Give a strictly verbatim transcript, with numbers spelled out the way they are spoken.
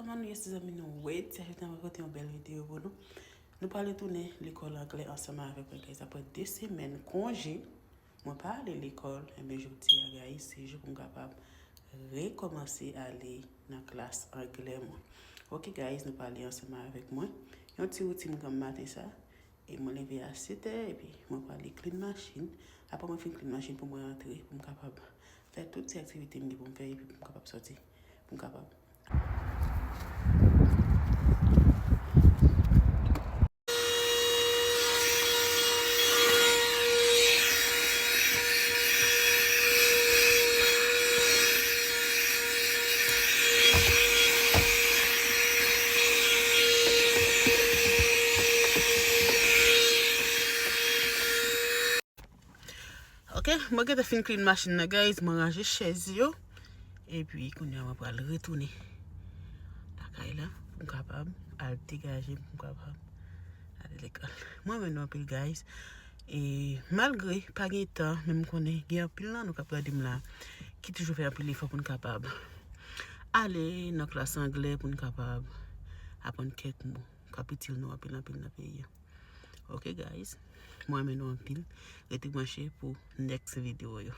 Kòman nou ye, ti zanmi nou? Wait, se ajoute mwen pote yon bèl videyo pou nou. Nou pral retounen lekòl anglè ansanm avèk mwen, guys. Apre de semèn konje, mwen pa ale lekòl, enben jodi a, guys, se jou pou m kapab rekòmanse ale nan klas anglè mwen. Ok, guys, nou pral li ansanm avèk mwen. Yon ti woutin granm maten sa. E mwen leve a sèt è, epi mwen prale clean machin. Apre mwen fin clean machin pou mwen antre, pou m kapab fè tout ti aktivite m gen pou m fè, epi pou m kapab sòti, pou m kapab. Ok, mwen gentan fin clean machin nan, guys. Mwen ranje chèz yo. Epi, kounye a, mwen pral retounen lakay la pou m kapab al degaje m, pou m kapab ale lekòl. Mwen renmen nou anpil, guys. E malgre pa gen tan, men m konnen gen anpil nan nou k ap gade m la ki toujou fè anpil efò pou n kapab ale nan klas anglè, pou n kapab aprann kèk mo k ap itil nou anpil, anpil nan peyi a. Ok, guys. Mwen renmen nou anpil. Rete branche pou next video yo.